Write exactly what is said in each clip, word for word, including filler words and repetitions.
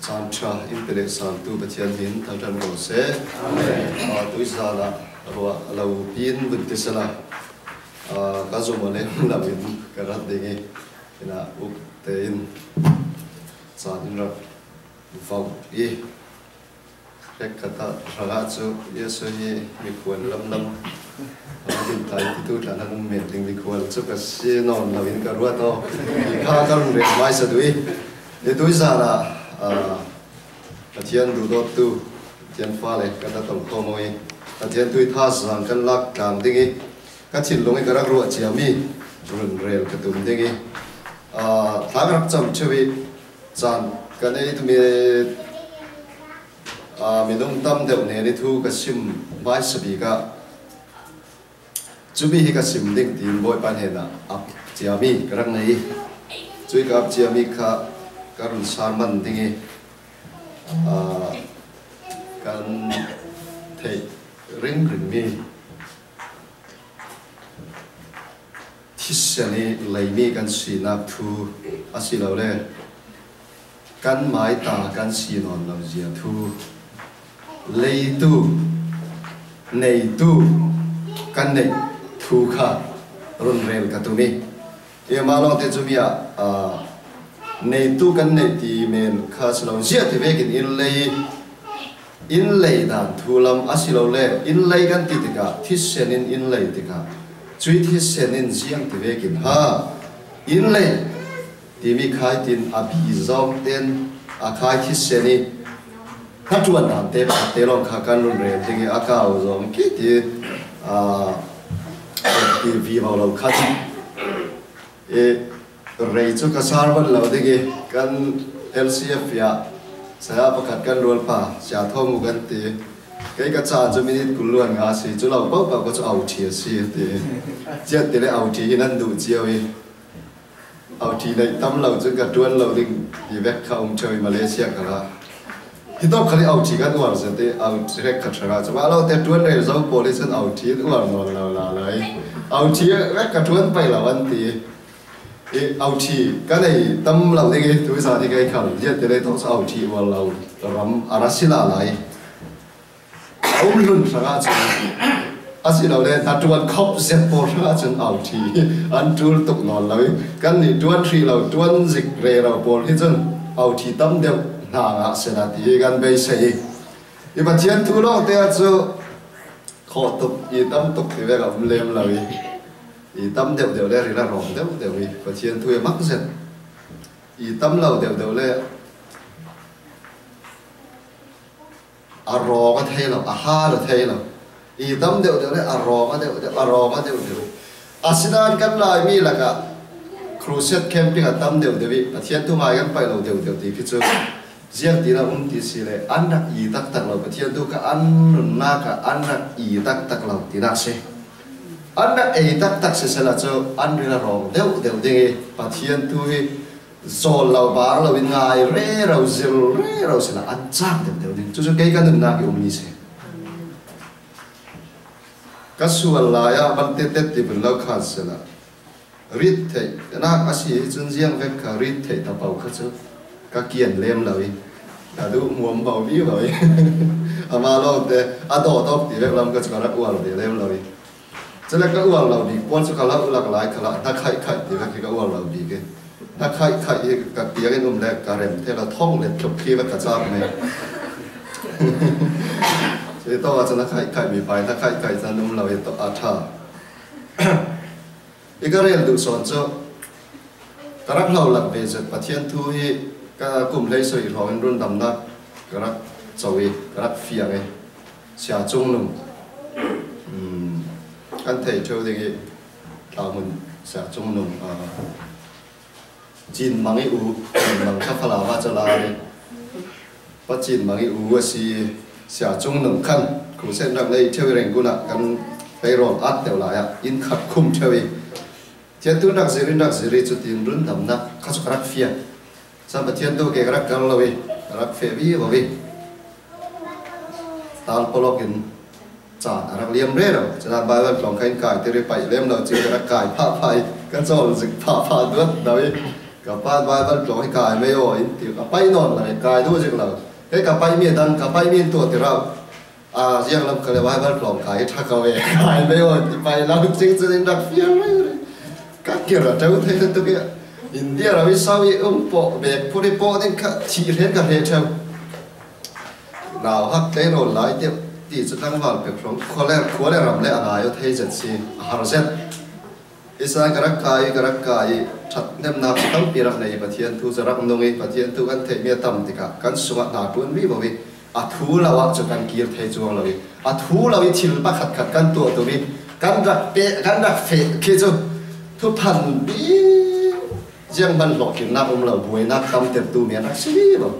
Sanṭha in pe leh santu Pathian min thangṭhat ko seh. Amen. Ah, tuizan ah ruah lo pin vun ti sela, ah, ka zum a lem lo in ka rat ding i, ina uk te in chan in rak vau i. Hek khat a hrangah cu Jesuh hi mikhual lamlam a din tai titu tla nan um men ding mikhual cu ka si nawn lo in ka ruat aw. Hi kha ka run rel mai sa duh i. Hi tuizan ah, ah, Pathian duhdawttu Pathian fale kan la tong khawm aw i, Pathian tui thazaang kan lak tlang ding i, ka thinlung i ka rak ruah ciami run rel ka tum ding i, ah, thla ka rak cam ṭheu i, caan ka nei tumi, aa, minung tam deuh nen i thu ka sim hmaisa bik ah, cumi hi ka sim ding tiin Bawipa hnenah ap ciami ka rak nei i, cui ka ap ciami kha ka run sermon ding i, aa, kan theih ringringmi thisen i leimi kan sinak thu asilole, kanmai ta kan si nawn lo zia thu, leitu, neitu kan neih thu kha run rel ka tum i, i mah lawngte cumi ah, aa, neitu kan neih ti men kha si lo, ziah ti vekin in lei, in lei dan thu lam asilole, in lei kan ti tikah, thisen in in lei tikah, cui thisen in ziang ti vekin ha, in lei timi khai tin a bi zawng ten a khai thisen i, hnaṭuan dan te pakhat te lawng kha kan run rel ding i, a kau zawng ki ti, aa, ti vivo lo khat. I rei cu ka sermon lo ding i, kan L C F i ah saya pakhat kan rualpa, Sia Thawng U kan ti. Kei ka caan cu minit kul luan nga a si, cu lo pohpoh ka cu auṭhi a si, a ti. Ciat ti le auṭhi hi nan duh cio i, auṭhi neih tam lo cun ka ṭuan lo ding ti vek kha um ṭheu i, Malaysia kha la. Hitawk khal i auṭhi kan uar zet i, auṭhi hek khat hrangah cu mah lo te ṭuan rel zo pawl i cun auṭhi in uar nawn lo la lai. Auṭhi vek ka ṭuan pei lo an ti. I auṭhi ka nei tam lo ding i, tuizan i kei khal ziah ti le tawk cu auṭhi uar lo ram a ra si la lai. A um hlun hrangah cun, asilole hnaṭuan khop zet pawl hrangah cun auṭhi an ṭul tuk nawn lo i, kannih ṭuan hrih lo, ṭuan zik rero pawl hi cun auṭhi tam deuh hna ngah sehla ti hi kan beisei i, i Pathian thu lawngte ah cu khawh tuk, i tam tuk ti vek a um lem lo i, i tam deuh deuh le ril a rawng deuh deuh i, Pathian thu i mak zet, i tam lo deuh deuh le a rawng a thei lo, a hal a thei lo. I tam deuh deuh le a rawng a deuh deuh, a rawng a deuh deuh. Asinain kan Laimi lakah crusade camping a tam deuh deuh i Pathian thu ngai kan paih lo deuh deuh ti khi cu ziang tiin a um ti si le, an rak i taktak lo, Pathian thu kha an nunnak ah an rak i taktak lo tinak si. An rak ei taktak sisehla cu an ril a rawng deuh deuh ding i Pathian thu hi zawl lo, bar lo in ngai rero, zil rero sila an cang deuh deuh ding. Cucu kei ka nunnak i ummi si. Ka sual lai ah van tetet ti vun lo khan sila, rit theih nak a si i cun ziang vek kha rit theih tapo kha cu ka kian lem lo i, ka duh hmuam bo vivo i, amah lawngte a dawt awk ti vek lam kha cu ka rak uar ve lem lo i, Cule ka uar lo bik pawl cu ka lo lak lai khalah hna khaih khaih ti vek hi ka uar lo bik i, hna khaih khaih hi ka tiang in um le ka rem thei lo, thong le tluk khi vek ka cak me. Cui tawh ah cun hna khaih khaih mi pai, hna khaih khaih cun um lo i tawh a ṭha. I ka rel duh sawn cu, ka rak hlo lak ve zet Pathian thu hi ka kum hleisarih hrawngin rundamnak ka rak co i, ka rak fiang i, Sia Cung Nung, um, kan thei ṭheu ding i, tlauhmun Sia Cung Nung, ah, Cin Mang i u, Cin Mang kha Falam ah cu la i, Pa Cin Mang i u a si i, Sia Cung Nung khan crusade rak nei ṭheu i Rangoon ah kan payroll at deuh lai ah inn khat khum ṭheu i, Pathian thu rak zir in rak zir i, cutin rundamnak kha cu ka rak fiang. Cun Pathian thu ke ka rak kal lo i, ka rak feh vivo i. Tal pawlawk in caan a rak liam rero. Cun Bible tlawng kha in kai tir i, paih lem lo cin ka rak kai phah phah i, ka cawl zik phah phah duat do i. Ka pa Bible tlawng hi kai mai aw in ti, ka pai nawn lo, kai duh zik lo. Hei ka pai mi dang, ka pai mi in tuah ti rau. A, ziang lam ka le Bible tlawng kai tha ko e, kai mai aw in ti pai lo, cing cing in rak fiang mai. Ka kir a teu thei tu kia. India rau i sau i um pawh, bek phur i pawh ding kha thih hriat ka hre teu. Nau hak tlei rawl lai tiah ti cu tlangval pek hrawng khua le, khua le ram le a ngai aw thei zet si, a har zet. Israel ka rak kai, ka rak kai, ṭhat nemnak cu tampi rak nei, Pathian thu cu rak nung i, Pathian thu kan theihmi a tam tikah kan sungah hna ṭuan vivo i, a thu lo ah cu kan kir thei cuang lo i, a thu lo i thil pakhat khat kan tuah tum i, kan rak peh, kan rak feh khi cu thuphan bik ziang hman hlawhtlinnak um lo, buainak tamtertu mi an rak si vivo.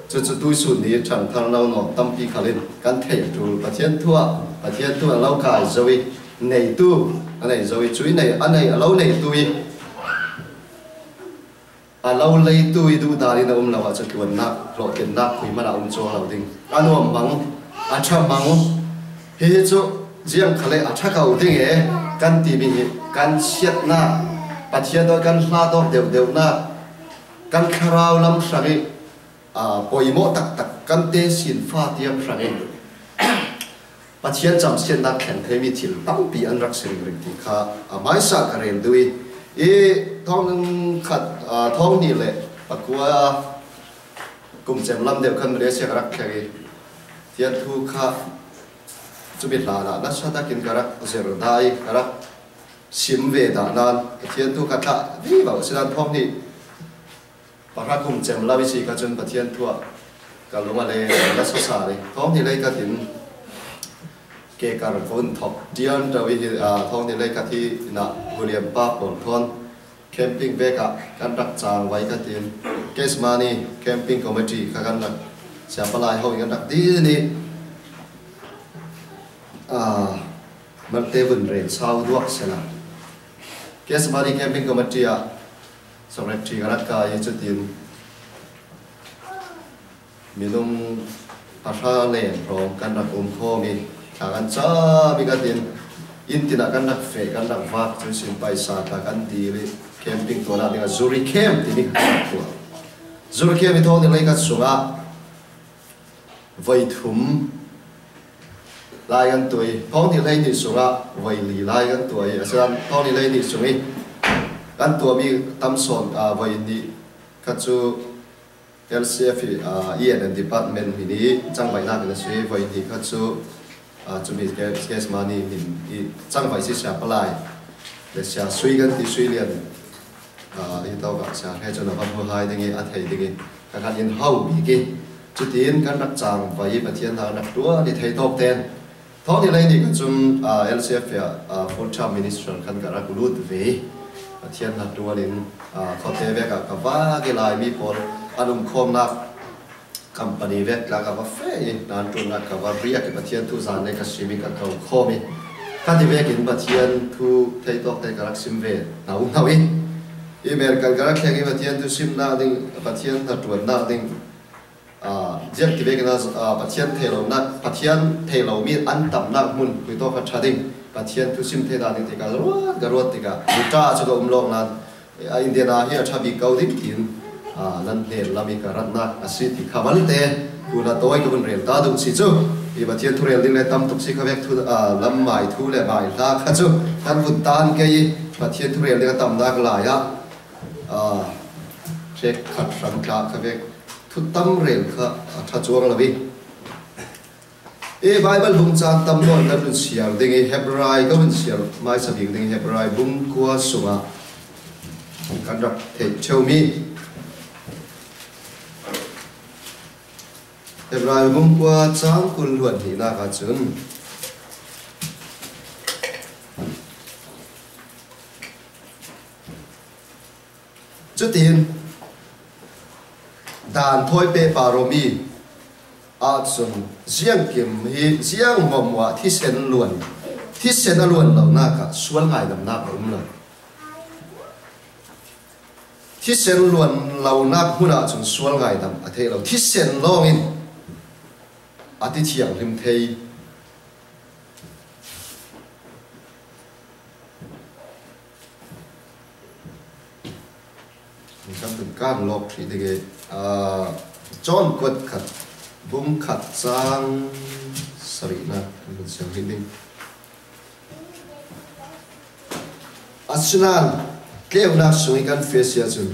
Cucu tuihsun ni ṭhanthar lo nawn tampi khal in kan theih a ṭul. Pathian thu ah, Pathian thu a lo kai zo i neitu a nei zo i, cui nei, a nei, a lo neitu i a lo leitu i duhdan in a um lo ah cu ṭuannak, hlawhtlinnak khui hmanh ah um cuang lo ding. A nuam mang, a ṭha mang, hi hi cu ziang khal le a ṭha ko ding e kan timi hi kan siatnak, Pathian tawh kan hla tawk deuhdeuhnak, kan thlarau lam hrang i, aa, pawimawh taktak kan tesin fa tiang hrang i Pathian camsiatnak thleng theimi thil tampi an rak si ringring ti kha a hmaisa ka rel duh i, i thawng khat, aa, thawng hnih le pakua kum cem lam deuh khan Malaysia ka rak thleng i, Pathian thu kha cumi hlan ah nasa takin ka rak zir dah i, ka rak sim ve dah nan Pathian thu ka thlah vivo si nan thawng hnih pahra kum cem lo i si kha cun Pathian thu ah ka lung a le nasa sa i, thawng hnih lei khat in kekar ka vun thawk tian ṭo i hi, aa, thawng hnih lei khat hi inn ah William pa pawl thawn camping vek ah kan rak cang vai khat in Kesmani camping committee kha kan rak siapa lai ho in kan rak dil ni, aa, malte vun rel sau duak sela Kesmani camping committee ah secretary ka rak kai i cutin minung pahra len hrawng kan rak um khawm i thla kan cam i ka tin inn tin ah kan rak feh, kan rak vak cu sin paisa thla kan dil i camping tuahnak dingah Zuri camp timi kan rak tuah. Zuri camp i thawng hnih lei khat sungah voi thum lai kan tuah i, thawng hnih hleihnih sungah voi li lai kan tuah i, a sian thawng hnih hleihnih sung i kan tuahmi tam sawn, aa, voi hnih kha cu L C F i, aa, E and M department hi ni cangvaihnak in a si, voi hnih kha cu, aa, cumi Kes-, Kesmani min i cangvaih si siapa lai le sia sui kan ti, sui lian, aa, hi tawk ah sia hre cun a va hmu hai ding i, a thei ding i, ka kan in hau bik i, cutin kan rak cang vai i Pathian hna kan rak ṭuan i thei tawk ten. Thawng hnih lei nih kha cun, aa, L C F i ah, aa, full time minister khan ka rak lut ve i Pathian hna ṭuan in, aa, khuate vek ah ka vak i Laimi pawl an um khawmnak company vek tla ka va feh i, nan ṭuannak ka va riak i, Pathian thu zan le ka sim i ka ko khawm i, kha ti vekin Pathian thu thei tawk te ka rak sim ve hno hno i, i American ka rak thleng i, Pathian thu simnak ding, Pathian hna ṭuannak ding, aa, ziak ti vekin, aa, Pathian thei lonak, Pathian thei lomi an tamnak hmun khui tawk kha ṭha ding, Pathian thu sim thei dan ding ti ka ruat, ka ruat tikah, mi ṭha cu ka um lawk nan, a India na hi a ṭha bik ko ding tiin, aa, nan hnen lam i ka ratnak a si ti kha malte, tuna tawi ka vun rel ta duh si cu, i Pathian thu rel ding le tam tuk si kha vek thu, aa, lam mai thu le mai hla kha cu kan vun tan kei i Pathian thu rel ding a tamnak lai ah, aa, hrek khat hram tla kha vek thu tam rel kha a ṭha cuang lo i. I Bible bung cang tam nawn kan vun siar ding i, Hebrai ka vun siar hmaisa bik ding i, Hebrai bung kua sungah kan rak theih ṭheumi. Hebrai bung kua cang kul hluan hnihnak ahcun, cutin dan thawi pehpar awmi ahcun ziangkim hi ziang hmuahhmuah thisen luan, thisen a luan lonak ah sual ngaidamnak a um lo. Thisen luan lonak hmun ahcun sual ngaidam a theih lo. Thisen lawngin a ti thianghlim thei. Kan Kan lawk hrih ding e. Aa, John kuat khat, bung khat, chang sarihna kan hun siang hrih ding. Asinain tleunak sung i kan feh si ahcun,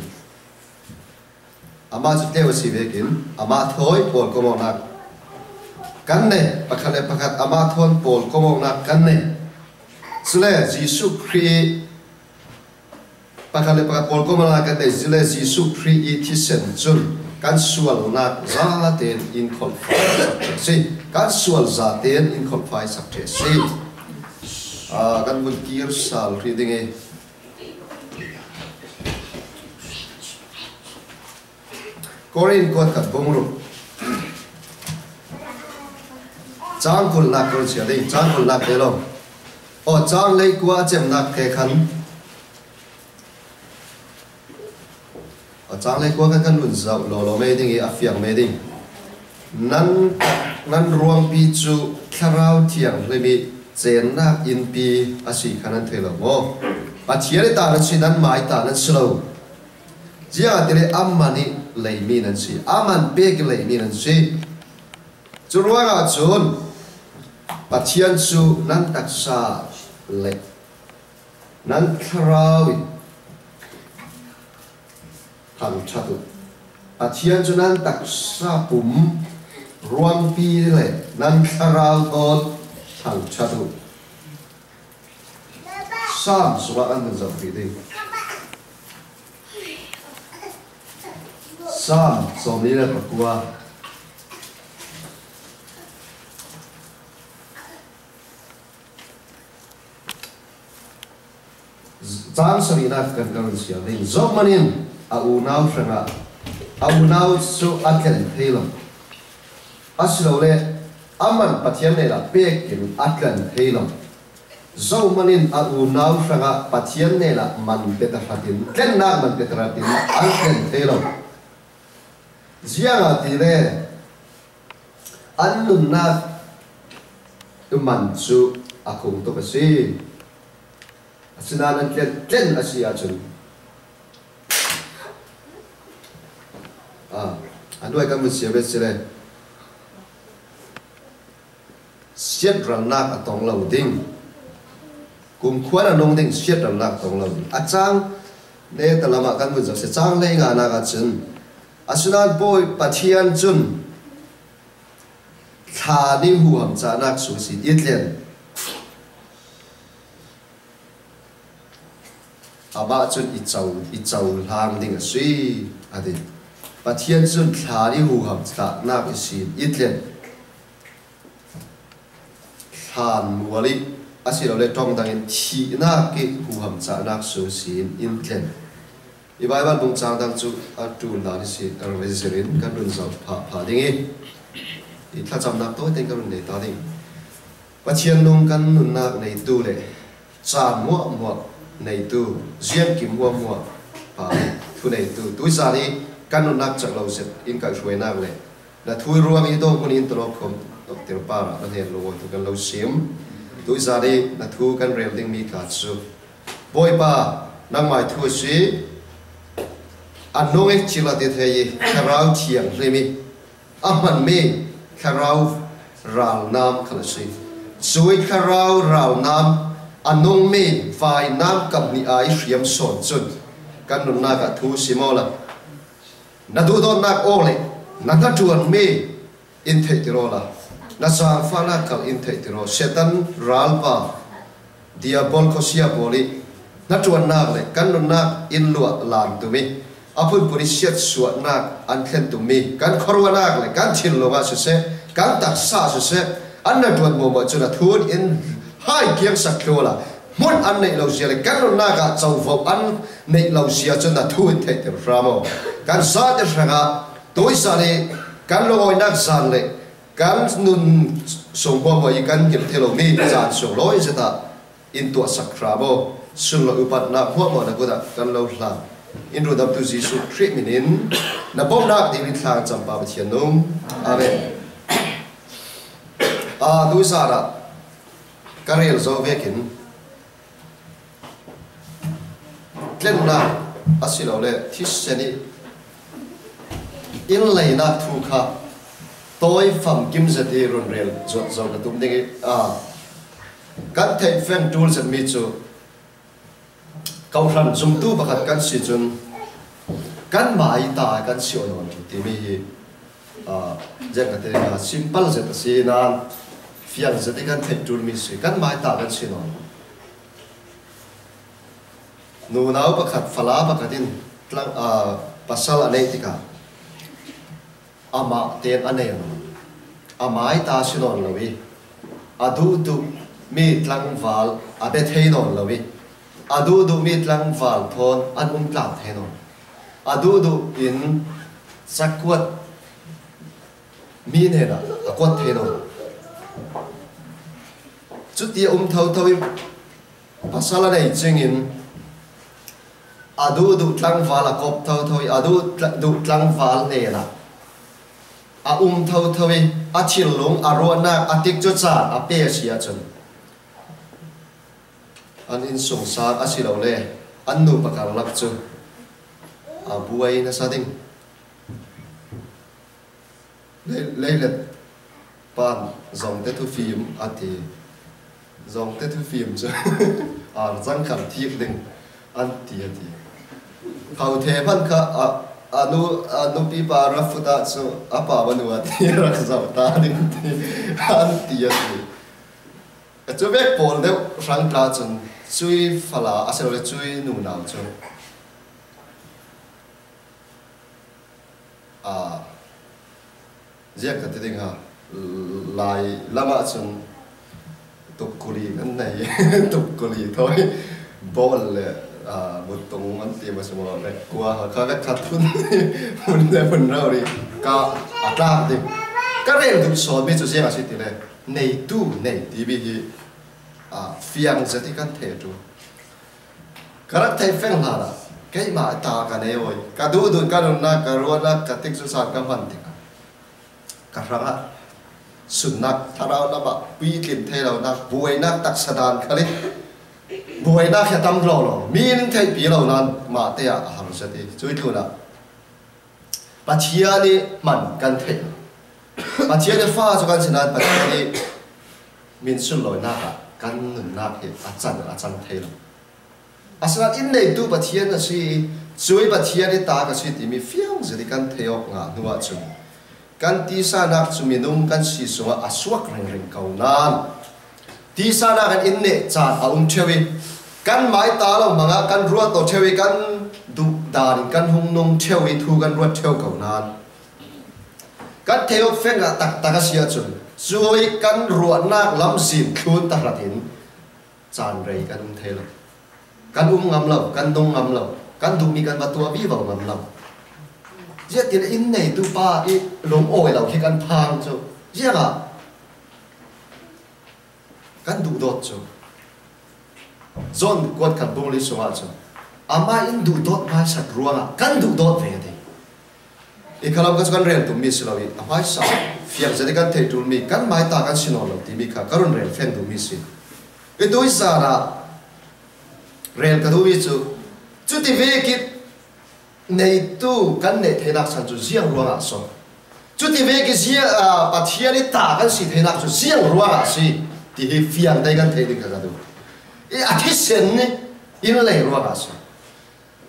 amah cu tleu a si vekin amah thawi pawlkomawknak kan nei, pakhat le pakhat amah thawn pawlkomawknak kan nei. Cule Jesuh Khrih pakhat le pakhat pawlkomawknak kan nei, cule Jesuh Khrih i thisen cun kan sualnak zaten in kholhfai sak ṭheh si. Kan sual zaten in kholhfai sak ṭheh si. Aa, kan vun kir sal hrih ding i, Korin kuat khat bung ruk, cang kulnak kan sia ding, cang kulnak te lo. Aw, cang leikua a cemnak te khan, aw, cang leikua khan kan nun zoh lawlaw mei ding i a fiang mei ding. Nan, nan ruangpi cu Thlarau Thianghlim i cennak innpi a si kha nan thei lo maw? Pathian i ta nan si, nanmah i ta nan si lo. Ziangahtile amah nih leimi nan si, amah pek i leimi nan si. Cu ruangah cun Pathian cu nan taksa le nan thlarau in thangṭhat uh. Pathian cu nan taksa pum, ruangpi le nan thlarau thawn thangṭhat uh. Salm sungah kan vun zoh hrih ding. Salm sawmli le pakua. Cang sarihnak kan, kan run siar ding. Zohman in a unau hrangah a unau cu a tlen thei lo. Asilole amah Pathian hnenah pekin a tlen thei lo. Zohman in a unau hrangah Pathian hnenah man pe tahratin, tlennak man pe tahratin an tlen thei lo. Ziangahtile an nunnak man cu a kung tuk a si. Asinain an tlen, tlen a si ahcun, ah, a hnuai kan vun siar ve sile, siatralnak a tong lo ding. Kumkhua a nung ding, siatralnak a tong lo ding. A cang neta lamah kan vun zoh si, cang lei nganak ahcun, asinain Bawi Pathian cun thla nih huham cahnak sung sin i tlen. Amah cun i co, i cohlang ding a si, a ti. Pathian cun thla nih huham cahnak i sin i tlen. Thlan mual i asilole ṭong dangin thihnak i huham cahnak sung sin in tlen. I Baibal bung cang dang cu a ṭul dan i si, a run i zir in kan run zoh phah, phah ding i, i thlacamnak tawite in kan run nei ta ding. Pathian nung kan nunnak neitu le caan hmuahhmuah neitu, ziangkim hmuahhmuah, aa, thuneitu, tuizan i kan nunnak cak lo zet in kaihhruainak le na thu i ruang i dawhmun in tawlawk khawm dokter par ah na hnen lungawitu kan lo sim. Tuizan i na thu kan rel dingmi tla cu, Bawipa, nangmah i thu a si, a nung i cil a ti thei i Thlarau Thianghlim i a hmanmi thlarau ralnam khal a si. Cui thlarau ralnam a nungmi vainam kam hnih ai hriam sawn cun kan nunnak ah thu sim awla, na duhdawtnak aw le na hnaṭuanmi in theihtir awla, na zaangfahnak khal in theihtir aw. Satan ralpa Diabol khuasia pawl i hnaṭuannak le kan nunnak in luah lan tum i a phunphun i siatsuahnak an thlen tummi kan khuaruahnak le kan thinlung ah siseh, kan taksa ah siseh, an hnaṭuan muahmuah cun a thu in hai kiangsak thlu awla, hmun an neih lo zia le kan nunnak ah covo an neih lo zia cun a thu in theihter hram aw. Kan zate hrangah tuizan i kan lungawinak zan le kan nun sung hmuahhmuah i kan ngilh thei lomi caan sung lawi zet ah in tuahsak hram aw. Sunlawi upatnak hmuahhmuah na kut ah kan lo hlan. In rundamtu Jesuh Khrih min in na bawmhnak ding in thla kan cam Pa Pathian nung. Amen. Aa, tuizan ah ka rel zo vekin tlennak asilole thisen i In leinak thu kha tawi famkim zet i run rel zuat zo ka tum ding i, a, kan theih feng ṭul zetmi cu Kohhran zumtu pakhat kan si cun kanmah i ta kan si aw nawn lo timi hi, aa, ziah ka ti, aa, simple zet a si nain fiang zet i kan theih ṭulmi si. Kanmah i ta kan si nawn lo. Nunau pakhat, fala pakhat in tlang, aa, pasal a neih tikah amah tein a nei lo. Amah i ta si nawn lo i, a duhduhmi tlangval a bia thei nawn lo i, a duhduhmi tlangval thawn an um tlang thei nawn. A duhduh in cakuat mi hnenah a kuat thei nawn. Cuti a um thotho i, pasal a nei cingin a duhduh tlangval a kop thotho i, a duh tla-, duh tlangval hnenah a um thotho i, a thinlung, a ruahnak, a tikcu caan a pe a si ahcun, an innsungsang asilole an nu pakar lak cu a buai nasa ding. Lei-, leilet pan zongte thufim a ti. Zongte thufim cu ar cang khan thik ding an ti a ti. Khauthe hmanh kha a, a nu, a nupi pa rak fut ahcun a pa manu a ti rak zoh ta ding ti an ti a ti. Cu vek pawl deuh hrang tla cun cui fala a si lo le cui nunau cu, aa, ziah ka ti ding ha, Lai lam ahcun tukkuli kan nei, tukkuli thawi bawl le, aa, butung an ti maw si maw, vek kua ha kha vek khat hun, hun le hun rori ka a tlak ding. Ka rel duh sawnmi cu ziang a si ti le, neitu nei timi hi, aa, fiang zet i kan theih ṭul. Ka rak theih feng hlan ah keimah ta ka nei aw i, ka duhduh, ka nunnak, ka ruahnak, ka tikcu caan ka hman tikah ka hrangah sunnak, thlarau lam ah puitlin thei lonak, buainak taksa dan khal i buainak hi a tam lo lo, mi in theihpi lo nan mah te ah a har zet i, cui tlunah Pathian i hman kan theih lo. Pathian i fa cu kan si nain Pathian i min sunlawinak ah kan nunnak hi a can, a cang thei lo. Asinain in neitu Pathian a si i, cui Pathian i ta ka si timi fiang zet i kan theih awk ngah hnu ahcun kan tisa nak cu minung kan si sungah a suak ringring ko nan, tisa nak in in neh caan a um ṭheu i, kan mai ta lo hmangah kan ruat aw ṭheu i, kan duh dan in kan hung nung ṭheu i, thu kan ruat ṭheu ko nan, kan theih awk feng ah taktak a si ahcun, cui kan ruahnak lamzin thlun tahratin caan rei kan um thei lo. Kan um ngam lo, kan nung ngam lo, kan duhmi kan va tuah vivo ngam lo. Ziah ti le in neitu pa i lungawi lo khi kan phang cu ziangah kan duhdawt cu? John kuat khat bung li sungah cun amah in duhdawt hmaisak ruangah kan duhdawt ve a ti. I khalam kha cu kan rel tummi si lo i, a hmaisa fiang zet i kan theih ṭulmi, kan mai ta kan si nawn lo timi kha ka run rel feng duhmi si. I tuizan ah rel ka duhmi cu, cuti vek i neitu kan neih theinak san cu ziang ruangah so? Cuti vek i zia-, aa, Pathian i ta kan si theinak cu ziang ruangah si ti hi fiang dei kan theih ding kha ka duh. I a thisen i in lei ruangah si.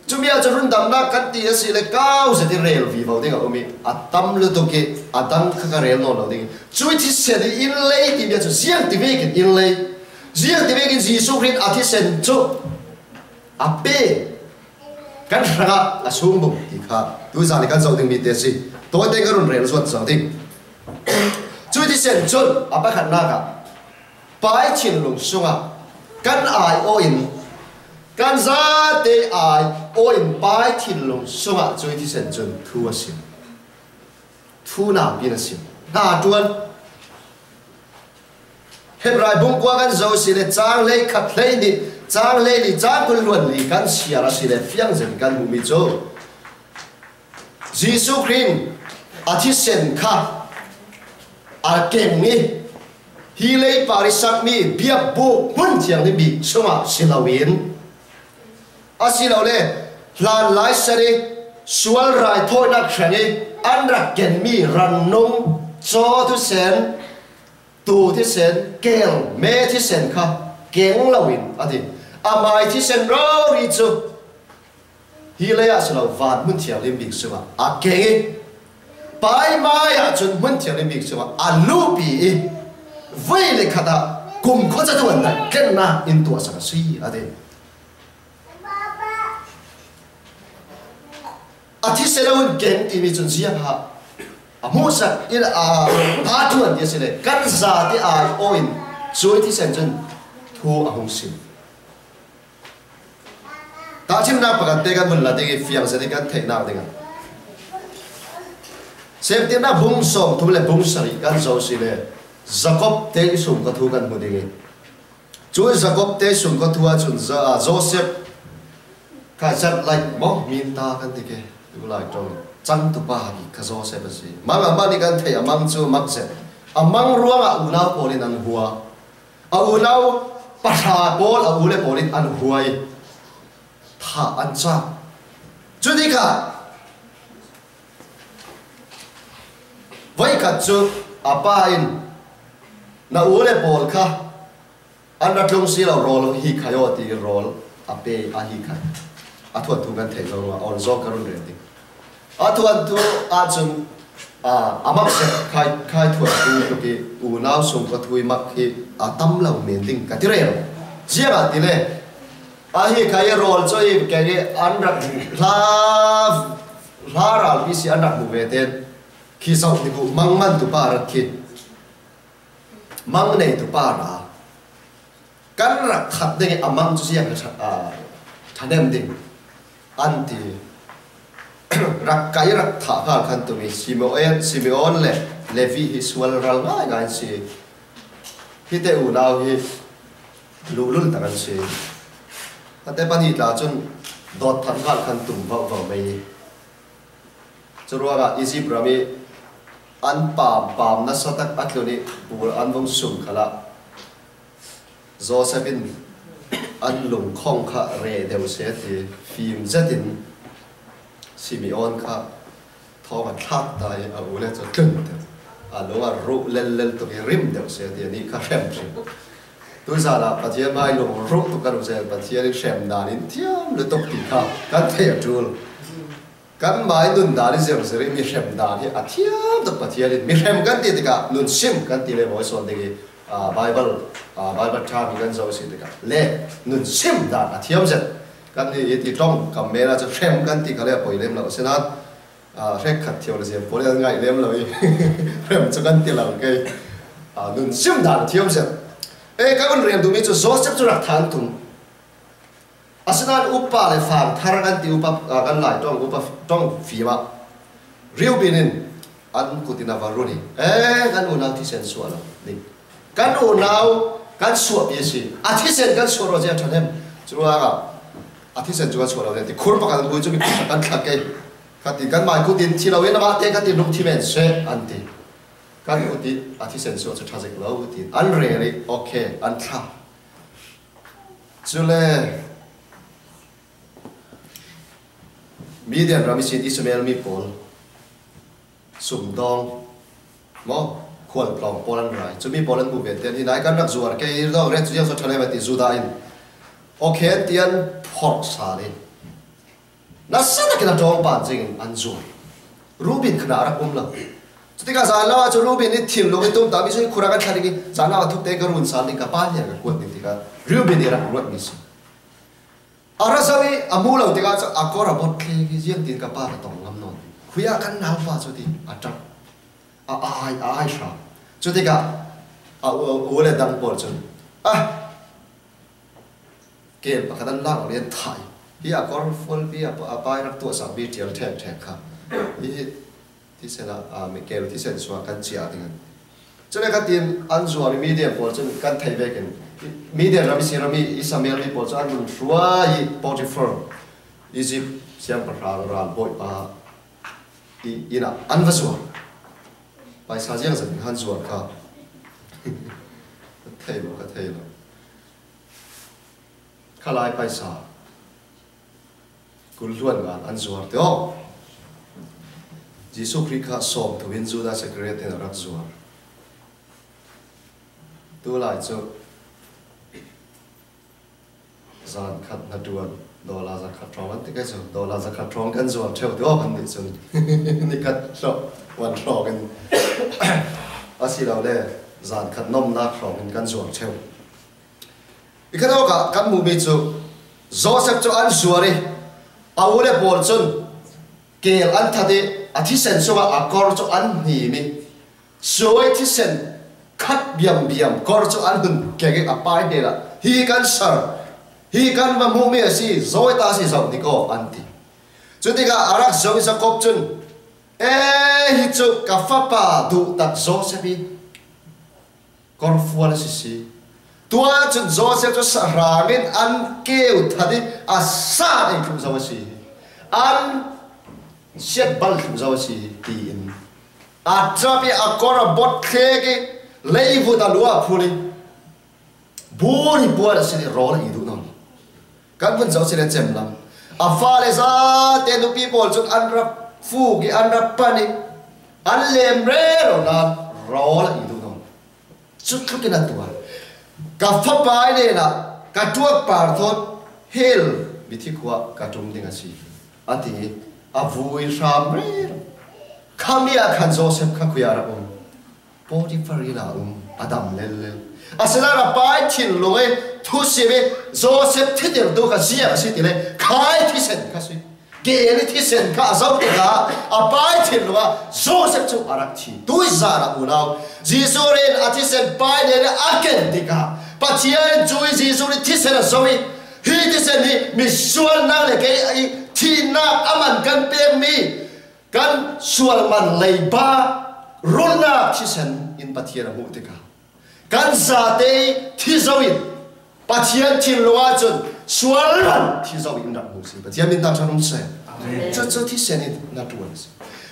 Cumi ah cun rundamnak kan ti a si le kau zet i rel vivo ding a um i, a tam lutuk i a dang kha ka rel nawn lo ding i, cui thisen i in lei timi ah cun ziang ti vekin in lei, ziang ti vekin Jesuh Khrih a thisen cu a pe kan hrangah a sungbung ti kha tuzan i kan zoh dingmi te a si. Tawite kan run rel zuat zo ding. Cui thisen cun a pakhatnak ah Pai thinlung sungah kan ai aw in, kan zate ai aw in Pai thinlung sungah cui thisen cun thu a sim. Thu napi in a sim. Hna ṭuan. Hebrai bung kua kan zoh si le cang hlei khat hlei nih, cang hlei nih, cang kul luan li kan siar a si le fiang zet kan hmuhmi cu Jesuh Khrih a thisen kha a keng i hi leipar i sakmi biakbuk hmun thianghlim bik chungah si loin, asilole hlanlai san i sual raithawinak hrang i an rak kenmi rannung, caw thisen, tu thisen, kel me thisen kha keng loin a ti. A mai thisen rori cu hi lei ah si lo, van hmun thianghlim bik sungah a keng i, Pa mai ah cun hmun thianghlim bik sungah a luhpi i, voi le khat ah kumkhua catu an daih tlennak in tuahsak a si, a ti. A thisen a hun keng timi cun ziangah a hmuhsak in a, a ṭuan ti a si le, kan zate ai aw in cuih thisen cun thu a hung sim. Tahṭhimnak pakhat te kan vun la ding i fiang zet i kan theihnak dingah September bung sawmthum le bung sarih kan zoh si le, Jakob te i sungkua thu kan hmu ding i, cu Jakob te sungkua thu ahcun Za-, Joseph kha zat lai maw, minta kan ti ke, tu lai ṭong cangtu pa hi kha Joseph a si. Mang a man i kan theih a mang cu a mak zet. A mang ruangah unau pawl in an hua. A unau pahra pawl, a u le pawl in an huai, thah an cak. Cutikah voikhat cu a pa in, "Na u le pawl kha an ra tlung si lo, rawl hi khai aw," ti rawl a pe, a hi khai. A thuanthu kan theih zo ruangah awn zawng ka run rel ding. A thuanthu ahcun, aa, a mak zet khai, khai thuanthu tuk i unau sungkua thu i mak hi a tam lo men ding ka ti rero. Ziangahtile a hi khai i rawl cu i keng i an rak hla, hla ralpi si an rak hmu ve ten khi zoh dik uh, mang mantu pa rak khi. Mang neitu pa ra kan rak khat ding i a mang cu ziang ṭha-, aa, ṭhahnem ding an ti. Rak kai rak thah hngak khan tum i Simeon, Simeon le Levi hi sual ral ngaingai an si. Hite unau hi luhlul tak an si. Hate pahnih tla cun dawt thah hngak khan tum vovo mai. Curuangah Izipt ram i an pam, pam nasa tak a tlun i bul an vung sum khalah Joseph in an lungkhong kha reh deuh seh ti fim zetin Simeon kha thawng a thlak ta i a u le cu tlun deuh, a lung a ruh lellel tuk i rim deuh seh ti anih kha hrem hrim. Tuzan ah Pathian mai lung ruh tuk kan um seh, Pathian i hrem dan in thiam lutuk ti kha kan theih a ṭul. Kanmah i nundan i zirzirin mi hrem dan hi a thiam tuk. Pathian in mi hrem kan ti tikah nun sim kan ti le mawi sawn ding i, aa, Bible, aa, Bible ṭha mi kan zoh si tikah le nun sim dan a thiam zet. Kan i ti ṭong kam men ah cu hrem kan ti kha le a poi lem lo. Asinain, aa, hrekkhat thiam le ziam pawl an ngaih lem lo i hrem cu kan ti lo kei. Aa, nun sim dan a thiam zet. Ei, ka vun rel duhmi cu Joseph cu rak than tum. Asinain upa le fang thar kan ti upa, ah, kan Lai ṭong upa ṭong fim ah Reuben in an kut in a va run i, "Eh, kan unau thisen suah lo ding. Kan unau kan suahpi a si. A thisen kan suah rawh ziah ṭhahnem. Curuangah a thisen cu kan suah lo ding," ti khur pakhat an vui cu mi pakhat kan thlak kei. Kha ti, "Kan mai kut in thi lo in amah te kha ti, lungthim en seh," an ti. "Kan kut i a thisen suah cu ṭha zik lo," ti an rel i, okay, an thla. Cule Midian ram ihsin Ismael mi pawl sumdawng maw, khualtlawng pawl an ra i, cumi pawl an hmuh ve tian, "Hi nai kan rak zuar kei, i dawng ret cu ziang so ṭha lem," a ti. Judah in, "Okay," tian phorh sal in nasa takin a ṭawngpan zingin an zuar. Reuben kha a rak um lo. Cutikah zanlawng ah cu Reuben i thinlung i tumtahmi cu, "Hi khur ah kan thla ding i, zanlawng ah thukte ka run sal ding, ka pa hniang ka kuat ding," tikah Reuben i rak ruatmi si. A ra zoh i a hmuh lo tikah cu a kawr a bawt thleng i, "Ziangtin ka pa ka tong ngam nawn ding? Khui ah kan naupa cu," ti a ṭap. A ai, a ai hra. Cutikah a u, u le dang pawl cun, "Ah, kel pakhat an lak lo i an thah i, hi a kawr fualpi a, a pa i rak tuahsak mi ṭial ṭhek ṭhek kha hi, hi thisen ah, aa, mi kel thisen suah kan ciah ding an." Cule kha tin an zuar i Midian pawl cun kan theih vekin, Midian ram i si ram i Ismael mi pawl cu an vun hruai i Potiphar, Izipt siangpahrang ralbawipa i inn ah an va zuar. Paisa ziangzat in an zuar kha ka thei lo, ka thei lo. Khalai paisa kul hluan ngan an zuar te aw. Jesuh Khrih kha sawm thu in Judas Iskariot in a rak zuar. Tulai cu zan khat hnaṭuan, dollar za khat hrawng an ti kai cu, dollar za khat hrawng kan zuar ṭheu ti awk an nih cun, ni khat hlawh, wan hrawng in, asilole zan khat nomnak hrawng in kan zuar ṭheu. I khat awkah kan hmuhmi cu Joseph cu an zuar i a u le pawl cun keel an that i a thisen sungah a kor cu an hnim i suai thisen khat biambiam kor cu an hun keng i a pai hnenah, "Hi kan sar, hi kan va hmuhmi a si, zawi ta a si zoh dik aw," an ti. Cutikah a rak zoh i Jakob cun, "E, hi cu ka fapa duhtak Joseph i kawrfual a si si. Tuah cun Joseph cu sahrang in an keu that i a sa ei thluh zo a si hi. An siatbal thluh zo a si hi," tiin a ṭap i a kor a bot thlek i leivut a lu a phul i bun i puan a sin i rawl a i duh nawn. Kan vun zoh si le cem lam. A fale zate nupi pawl cun an rak fuk i an rak pan i an lem rero nain rawl a i duh nawn. Cutluk in a tuah. "Ka fapa i hnenah ka tuak par thawn hell mithi khua ka ṭum ding a si," a ti. A vui hram rero. Khami ah khan Joseph kha khui ah rak um. Potifar inn ah um, a dam lellel. Asinain a pa i thinlung i thusim i Joseph thitirtu kha ziang a si ti le khai thisen kha si. Keel i thisen kha a zoh tikah a pa i thinlung ah Joseph cu a rak thi. Tuizan ah unau, Jesuh rin a thisen pa i hnenah a ken tikah Pathian in cu i Jesuh nih thisen a zoh i, "Hi thisen hi misual nang le kei i thihnak a man kan pekmi, kan sual man leiba runnak thisen in Pathian a hmuh tikah kan zate i thi zo in Pathian thinlung ahcun sual man thi zo in rak hmuh si. Pathian min tangṭhat um seh. Amen. Cucu thisen in na ṭuan si."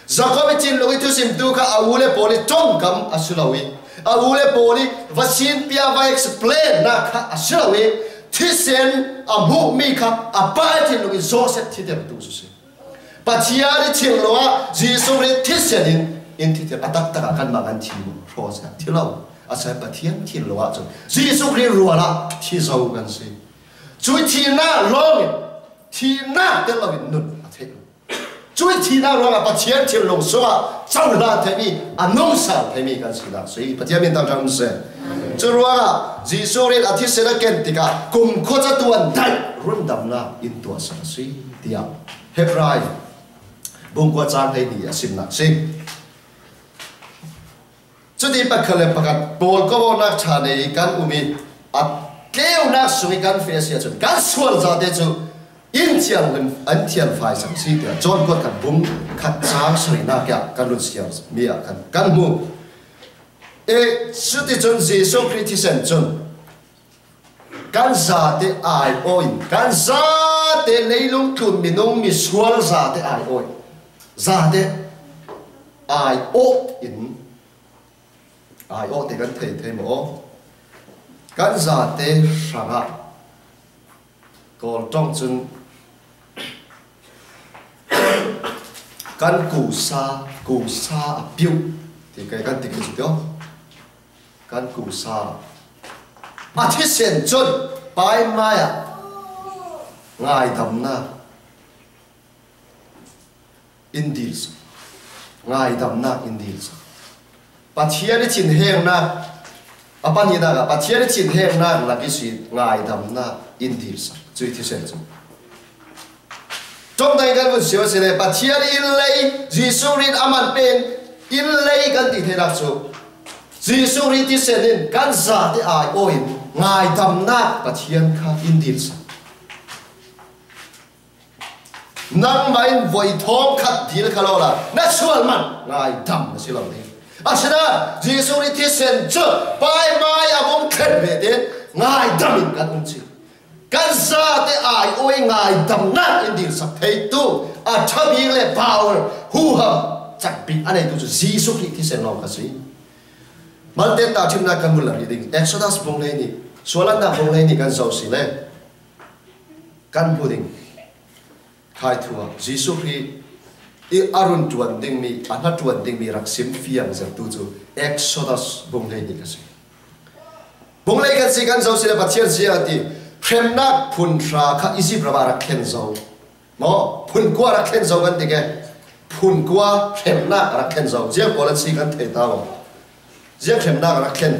Jakob i thinlung i thusimtu kha a u le pawl i ṭongkam a si lo i a u le pawl i va sinpi a va explain nak kha a si lo i thisen a hmuhmi kha a pa i thinlung i Joseph thitertu cu si. Pathian i thinlung ah Jesuh Khrih thisen in in thiter a taktak ah kanmah kan thi maw? Hrawh si ah thi lo. A si Pathian thinlung ah cun Jesuh Khrih rual ah thi zo kan si. Cui thihnak lawng in thihnak tel lo in nun a theih lo. Cui thihnak ruangah Pathian thinlung sungah cohlan theimi, a nungsal theimi kan sinak si. Pathian min tangṭhat um seh. Curuangah Jesuh rin a thisen a ken tikah kumkhua catu an daih, rundamnak in tuahsak a si, tiah Hebrai bungkua cang hleihnih a simnak si. Cuti pakhat le pakhat pawl ko awknak ṭha nei kan um i a tleunak sung i kan feh a si ahcun kan sual zate cu in thiang, an thiang fai sang si tiah John kuat khat bung khat cang sarihnak ah kan run siar mi ah kan, kan hmu. E, cuticun Jesuh Khrih thisen cun kan zate ai aw in, kan zate leilung tlun minung misual zate ai aw in, zate ai aw in, ai aw te kan thei thei maw? Kan zate hrangah Kawl ṭong cun kan kusa, kusa a piuh ti kai kan ti cu tio. Kan kusa a thisen cun paimai ah ngaidamnak in dilsak. Ngaidamnak in dilsak. Pathian i thinhengnak a pahnihnak ah Pathian i thinhengnak lak i si ngaidamnak in dilsak. Cui thisen cu ṭawngdai kan vun sio a si le Pathian i innlei, Jesuh rin a man pen innlei kan ti theinak cu Jesuh rin thisen in kan zate ai aw in ngaidamnak Pathian kha in dilsak. Nangmah in voi thawng khat dil kha lawla na sual man ngaidam na si lo ding. Asinain Jesuh nih thisen cu paimai a vung thlen ve tein ngaidam in kan um cih. Kan zate ai aw i ngaidamnak in dilsak theitu a ṭha bik le power huham cak bik a neitu cu Jesuh Khrih thisen lawng kha si. Malte tahṭhimnak kan vun la rih ding. Exodus bung hleihnih, Suallannak bung hleihnih kan zoh si le kan hmu ding. Khai thu ah Jesuh Khrih i a run ṭuan ding mi, a hnaṭuan ding mi rak sim fiang zet tu cu Exodus bung hleihnih ka si. Bung hleihnih kan si kan zoh si le Pathian ziang a ti, hremnak phun hra kha Izipt ram ah rak thlen zo. Maw, phun kua rak thlen zo kan ti ke? Phun kua hremnak rak thlen zo. Ziang pawl an si kan thei ta maw? Ziang hremnak rak thlen.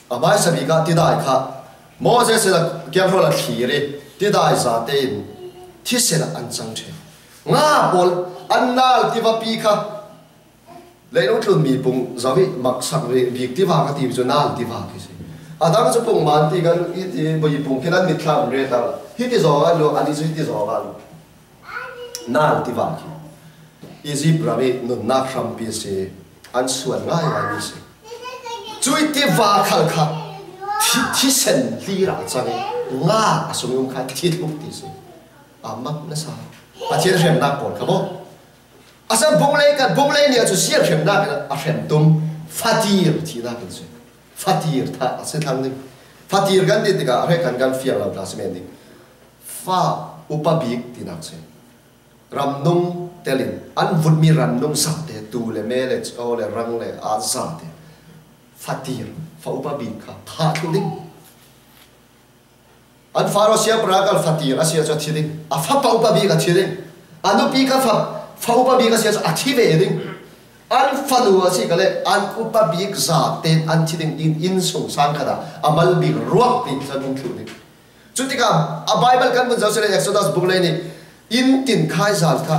A hmaisa bik ah tidai kha Moses in a kianghrol a thlir i tidai zate in thisen ah an cang ṭheh. Nga pawl an nal tiva pi kha leilung tlun mi pung zo hi maksak ve bik tiva ka ti cu nal tiva khi si. A dang cu pung man ti kan i ti, mi pung khi an mitthlam re ta. Hiti zaw an lo, an i cu hiti zaw an lo. Nal tiva khi Izipt ram i nunnak hrampi si, an suan ngaingai mi si. Cui tiva khal kha thi, thisen hlir ah cang i nga a sung i um kha thi tluk ti si. A mak nasa. Pathian hremnak pawl kha maw? A san bung lei kan, bung lei nih a cu sial hremnak in a hrem tum. Fatir thihnak in si. Fatir thah a si thlang ding. Fatir kan ti tikah a hrek kan kan fiang lo hna si men ding. Fa upa bik tinak si. Ramnung telin an vutmi ramnung zate, tu le me le cho le rang le a zate, fatir, fa upa bik kha phah thlu ding. An Faro siangpahrang kal fatir a si ahcun a thi ding. A fapa upa bik a thi ding. A nupi kha fa, fa upa bik a si ahcun a thi ve ding. An fanu a si kha le an upa bik zate an thi ding. Inn, inn sung sang khat ah a mal bik ruak bik kha an thlu ding. Cu tikah a Baibal kan vun zoh si le Exodus bung lei nih inn tin khaizan kha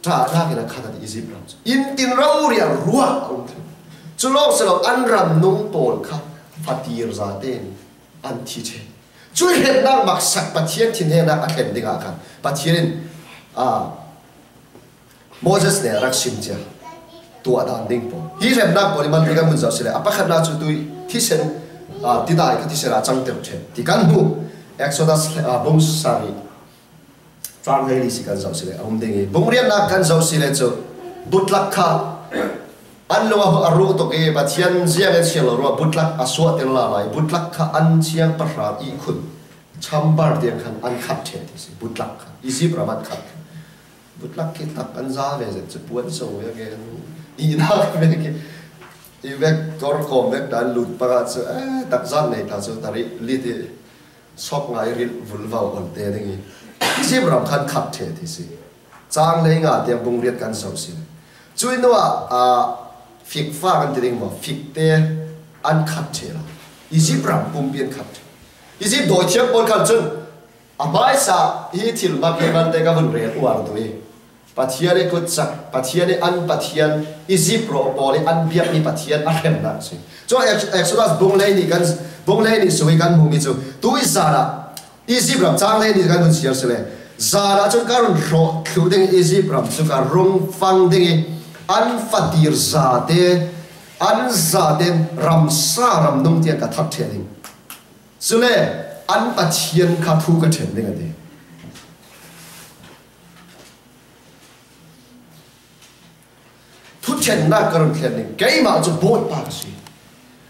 ṭahnak in a khat a ti Izipt ram cu. Inn tin rori ah ruah a um thlu. Cu lawng si lo an ramnung pawl kha fatir zate in an thi ṭheh. Cu hremnak maksak Pathian thinhengnak a thlen dingah khan Pathian in, aa, Moses nih a rak sim cia tuah dan ding pawl. Hi hremnak pawl i mal ti kan vun zoh si le a pakhatnak cu tui thisen, aa, tidai kha thisen ah cang deuh ṭheh ti kan hmuh. Exodus, aa, bung sarih, cang hleili si kan zoh si le a um ding i bung riatnak kan zoh si le cu butlak kha an lung a ruh tuk i Pathian ziang in siang lo ruah butlak a suahter lala i butlak kha an siangpahrang ihkhun chambar tiang khan an khat ṭheh ti si. Butlak kha Izipt ram an khat. Butlak khi tak an za ve zet cu puan so ve ke, ihnak ve ke, i vek kor kawm vek dan lut panga cu, eh, tak zan nei ta cu tari lit i sok ngai ril vulvau on te ding i Izipt ram khan khat ṭheh ti si. Cang lei nga tiang bung riat kan zoh si. Cui nuah, ah, fik fa kan ti ding maw, fik te an khat ṭheh la Izipt ram pumpi an khat ṭheh. Izipt dawithiam pawl khal cun a hmaisa hi thil mak hi malte ka vun rel uar tu i Pathian i kutcak, Pathian i an Pathian, Izipt ram pawl i an biakmi Pathian a hremnak si. Cun Ex-, Exodus bung lei nih kan, bung lei nih sung i kan hmuhmi cu tui zan ah Izipt ram cang lei nih kan hun siar si le zan ah cun ka run hrawh thluh ding i Izipt ram cu ka rung fang ding i an fatir zate, an zate ramsa ramnung tiang ka thak ṭheh ding. Cule an Pathian kha thu ka ṭhen ding a ti. Thuṭhennak ka run thlen ding, keimah cu Bawipa ka si.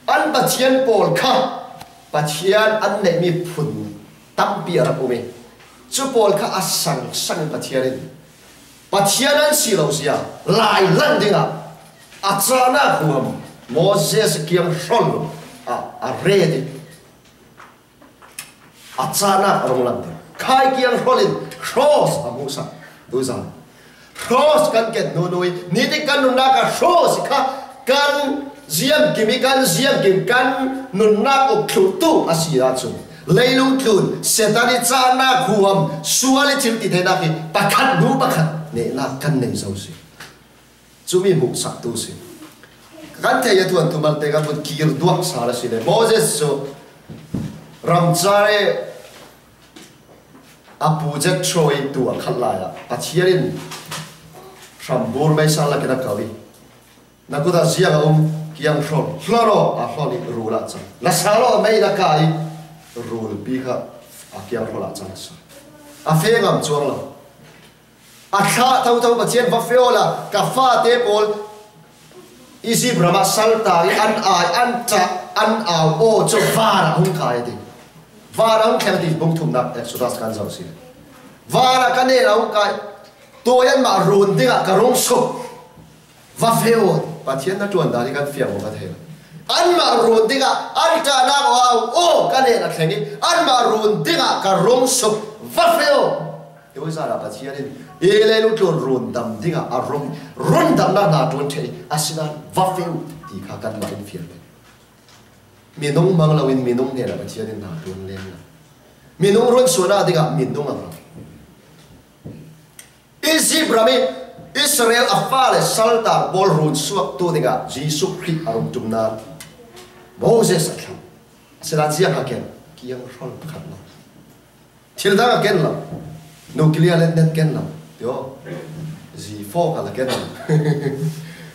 An Pathian pawl kha Pathian an neihmi phun tampi a rak um i cu pawl kha a sang sang in Pathian in Pathian an si lo zia lai lang dingah a cahnak huam Moses kiang hrawl ah a ret i a cahnak a rung lang ding. Khai kiang hrawl in cross a hmuhsak. Tuzan cross kan ken hnu i nitin kan nunnak a cross kha kan ziamkim i kan ziamkim kan nunnak uk thluh tu a si ahcun leilung tlun Satan i cahnak huam sual i thil ti theinak hi pakhat hnu pakhat nehnak kan nei zo si. Cumi hmuhsaktu si. Kan theih a thuan tu malte kan vun kir duak sal a si le Moses cu ramcar i a pu Jethro i tu a khat lai ah Pathian in hrambur meisa lakin a kau i na kut ah ziang a um kiang hrawl, hloraw a hlonh i rul ah cang. Na sal aw mei na kai i rulpi kha a kiang hrawl ah cang a si. A fe ngam cuang lo. A thlah thotho Pathian va fe awla ka fate pawl Izipt ram ah saltang i an ai, an ṭah, an au aw cu van ah hung kai a ti. Van ah hung thleng ti bung thumnak Exodus kan zoh si. Van ah ka nel ah hung kai. Tua hi anmah run dingah ka rung suk. Va fe uh, Pathian na ṭuan dan hi kan fiang maw ka thei lo. Anmah run dingah an ṭahnak aw aw ka nen a thleng i anmah run dingah ka rung suk. Va fe uh. Hi zanah Pathian in i leilung tlun run dam dingah a rung, run damnak hna ṭuan ṭheh i asinain va fe uh ti kha kanmah in fiang. Minung mang loin minung hnenah Pathian in hna ṭuan lem lo. Minung runsuahnak dingah minung a mang. Egypt ram i Israel a fale saltang pawl runsuaktu dingah Jesuh Khrih a rung ṭumnak Moses a thlah. Asinain ziang a ken, kianghrol pakhat lo. Thil dang a ken lo. Nuclear letnet ken lo. Tio. Zi fawk a la ken lo.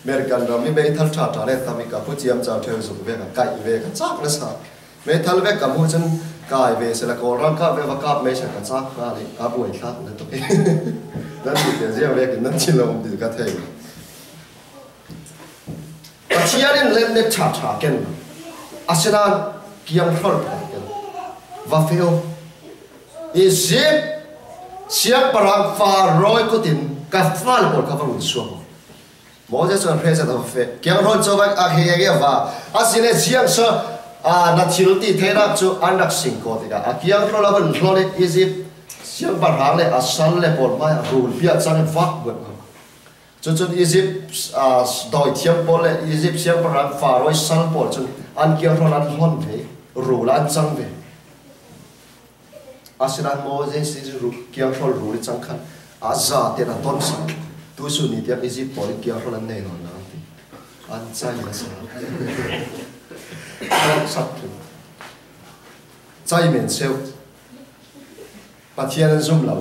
American ram i meithal ṭha ṭha le tam i ka pu ciam cau ṭheu zuk ve ka kaih ve ka cak na sa. Meithal vek ka hmuh cun kai ve sila Kawl ralkap ve va kap mei sa ka cak hna le ka buai thlak na tuk i. Nan ti te ziang vekin nan chin lo um ti ka thei. Pathian in letnet ṭha ṭha ken lo. Asinain kianghrol pakhat ken lo. Va fe uh. Egypt siangpahrang Faraoh kut in ka fale pawl kha va run suak uh. Moses cun hre zet a va feh. Kianghrol cu a heng i a va. Asile ziang so, aa, na thil ti theinak cu an rak sing ko tikah a kianghrol a vun hlon i Egypt siangpahrang le a sal le pawl hmai a rul bia cang i vak buat ko. Cucun Egypt, aa, dawithiam pawl le Egypt siangpahrang Faraoh sal pawl cun an kianghrol an hlon ve, rul an cang ve. Asinain Moses i ru-, kianghrol rul i cang khan a zate na ton sak. Tusun ni tiang Egypt pawl in kianghrol an nei nawn lo an ti. An cai na sa. An sak tu. Cai men seu. Pathian an zum lo.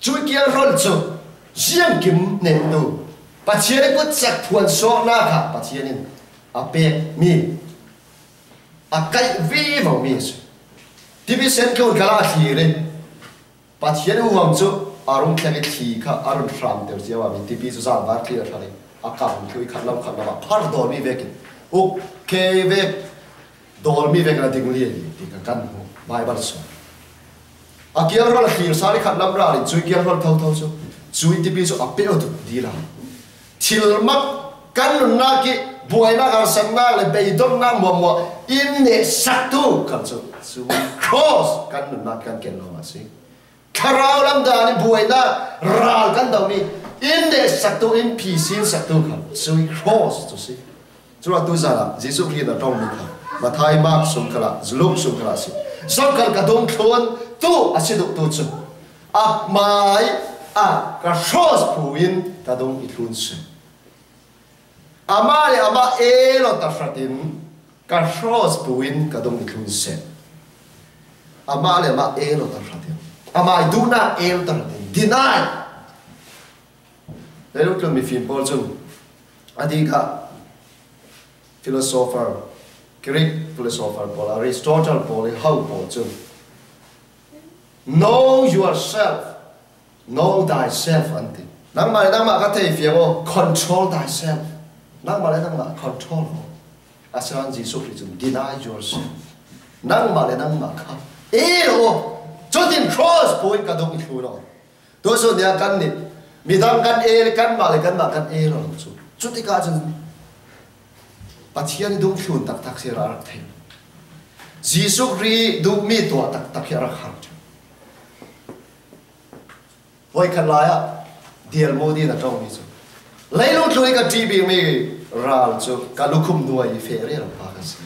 Cu kianghrol cu ziangkim nehtu Pathian i kut cak phuan sawhnak ah Pathian in a pekmi a kaih vivo mi a si. Tipi sen tlun kal ah thlir i Pathian huam cu a rung thleng i thli kha a run hram ter cio ah mi tipi cu zan var thlir a thal i a kam thlu i khat lam khat lam ah phar dawn mi vekin uk kei vek dawl mi vek na ding lian ti ka kan hmu Baibal sung. A kianghrol a thlir sal i khat lam ral in cui kianghrol thotho cu cui tipi cu a peh aw tuk dih lai. Thil mak kan nunnak i buainak, harsatnak le beidonnak muahmuah in nehsaktu khan cu cui cross kan nunnak kan ken lawng a si. Thlarau lam dan i buainak ral kan domi in nehsaktu, in phisin saktu kha cui cross cu si. Curuangah tu zan ah Jesuh Khrih na ṭongmi kha Matthai, Mark sung khalah, Luke sung khalah a si. Zokhal ka dungthlun tu a si duhtu cu amai ah ka cross phu in ka dung i thlun seh. Amah le amah el aw tahratin ka cross phu in ka dung i thlun seh. Amah le amah el aw tahratin, amah i duhnak el tahratin, deny. Leilung tlun mifim pawl cun a dikah philosopher, Greek philosopher pawl, Aristotle pawl i ho pawl cun, "Know yourself, know thyself," an ti. Nangmah le nangmah kha thei fiang aw, control thyself. Nangmah le nangmah control aw. Asinain Jesuh Khrih cun, "Deny yourself." Nangmah le nangmah kha el aw. Cutin cross phu in ka dung i thlun aw. Tuahsun nih kan nih, midang kan el, kanmah le kanmah kan el lo cu. Cutikah cun Pathian i dungthlun taktak hi a rak thei. Jesuh Khrih duhmi tuah taktak hi a rak har. Voikhat lai ah Dale Moody na ṭongmi cu, leilung tlun i ka ṭih bikmi ral cu ka lukhum hnuai i feh rero pa ka si.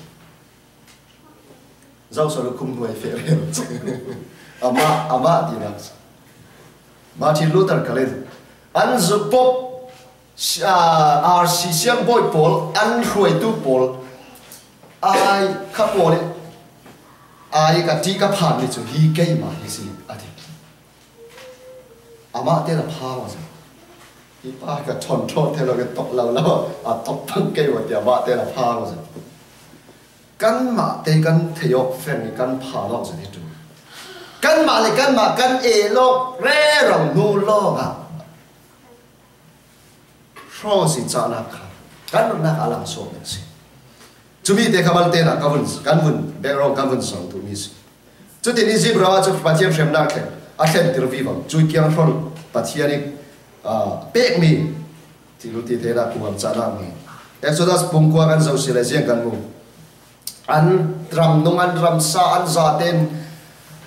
Zoso lukhum hnuai feh rero cu. Amah, amah tinak cu. Martin Luther kal in an zu Pope, aa, R C siangbawi pawl an hruaitu pawl ai kha pawl i ai ka ṭih ka phanmi cu hi keimah hi si a ti. Amah te na pha maw zat? Hi pa ka ṭhawng ṭhawng thei lo, ka tok lo lo, a tok pang kei maw tiah amah te na pha maw zat? Kanmah te kan theih awk feng i kan pha lawng zat hi ṭum. Kanmah le kanmah kan el awk rero hnu lawngah Cross i cahnak kha kan nunnak a lang sawh men si. Cumi te kha malte nak ka vun, kan vun, background kan vun zong tu mi si. Cutin Egypt ram ah cu Pathian hremnak thleng a thlentir vivo, cui kiang hron Pathian i, ah, pek mi, ti lu ti te na kuang cha na mi. Exodus bung kua kan zoh si le ziang kan mu. An ram nung, an ram sa, an za ten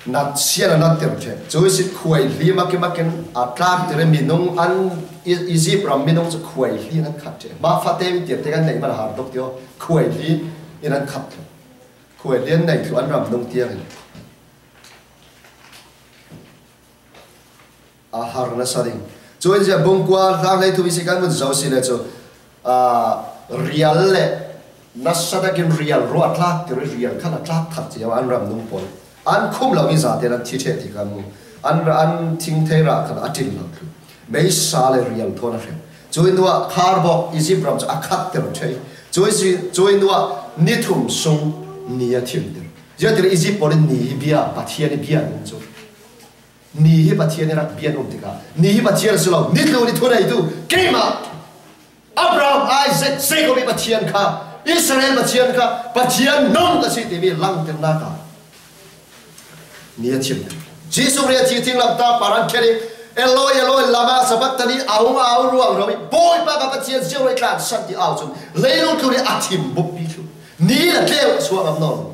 nat sian a nat ter che. Chu si khuai hli mak i mak in a tlak ter mi nung an I-, Egypt ram mi nung chu khuai hli an khat che. Ma fa te mi tiar te kan nei man har dok tio. Khuai hli in an khat che. Khuai hli an nei chu an ram nung tiang in. A har nasa ding. Chu in zia bung kua tlang lei thu i si kan mun zo si le chu, a, rial le nasa takin rial ruat tlak, ti ri rial khan a tlak thak cia an ram nung pawl. An khum lo mi za te an thi che ti kan mu. An, an thing thei ra khan a tin lo thu. Mei sa le rial thawn a hrem. Chu in tua khar bawk Egypt ram chu a khat ter che. Chu in si, chu in tua ni thum sung ni a thim ter. Zia ti ri Egypt pawl in ni hi bia, Pathian hi bia nung chu. Ni hi Pathian i rak bia um tikah, ni hi Pathian a si lo, ni tlu ni thuneitu, keimah, Abraham, Isaac, Jacob i Pathian kha, Israel Pathian kha, Pathian nung ka si timi langternak ah ni a thim. Jesuh ri a thi thing lam ta paran khen i, Eloi, Eloi, lama sabachthani, a hung a hung ruang ro i, Bawipa ka Pathian ziau roi tlan san ti au chun, leilung tlu ni a thim buk pi thlu. Ni la tleu suak am nawn.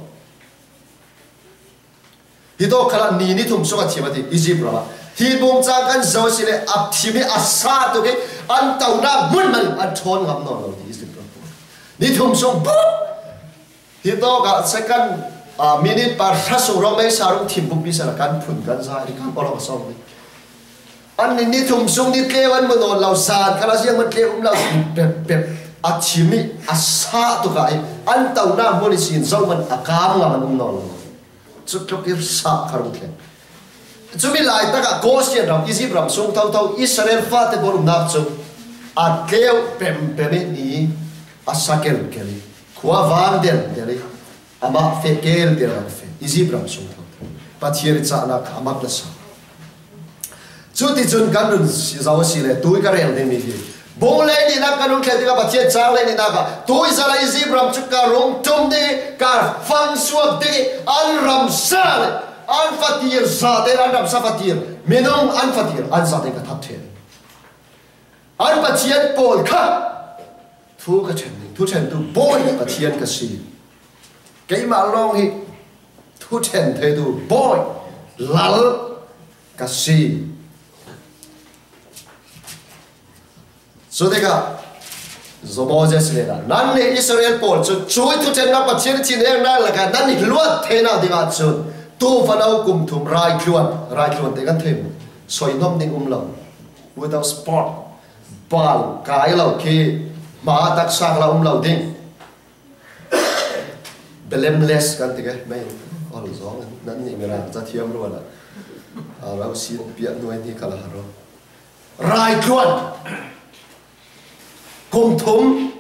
Hi tawk khalah ni ni thum sung a thim a ti, Egypt ram ah. Hi bung chang kan zo si le a thim i a sa tuk i an taunak mun man an thawn ngam nawn lo ti Egypt ram. Ni thum sung buk. Hi tawk ah second, ah, minute par hra sung rawng mei sa rung thim buk pi sa la kan phun kan za i kan olok a sawm ni. An ni ni thum sung ni tleu an mu nawn lo, zan khala ziang man tleu um lo, pep pep. A thim i a sa tuk a i an taunak mun i sin zo man a kam ngam an um nawn lo. Cu tluk i sa kha rung thleng. Cumi laitak ah Goshen ram, Egypt ram sung thotho Israel fate pawl umnak cu a tleu pempem i ni a sa kelkel i khua vang delhdel i amah feh keltel ram feh Egypt ram sung thotho Pathian i cahnak kha a mak nasa. Cuticun kan nun si zo a si le, tui ka rel dingmi hi. Bung lei nihnak kan rung thlen tikah Pathian cang lei nihnak ah, tui zala Egypt ram cu ka rung ṭum ding i, ka fang suak ding i, an ram sa le, an fatir zate, an ram sa fatir, minung an fatir, an zate ka that ṭhen. An Pathian pawl kha thu ka ṭhen ding, thu ṭhentu Bawi Pathian ka si. Keimah lawng hi thu ṭhen theitu Bawi Lal ka si. Cutikah, zo Moses le na, nannih Israel pawl cu cui thu ṭhennak Pathian thinhengnak lakah nannih luat theinak dingah cun, tu fano kum thum raitluan, raitluan te kan thei mu. Soi hnawm ding um lo. Without spot. Bal kai lo khi hma taksa la um lo ding. Blameless kan ti ke, mei ol zong, nannih Mirang ca thiam rual ah. A lo sin piah nuai ni ka la har aw. Raitluan. Kum thum.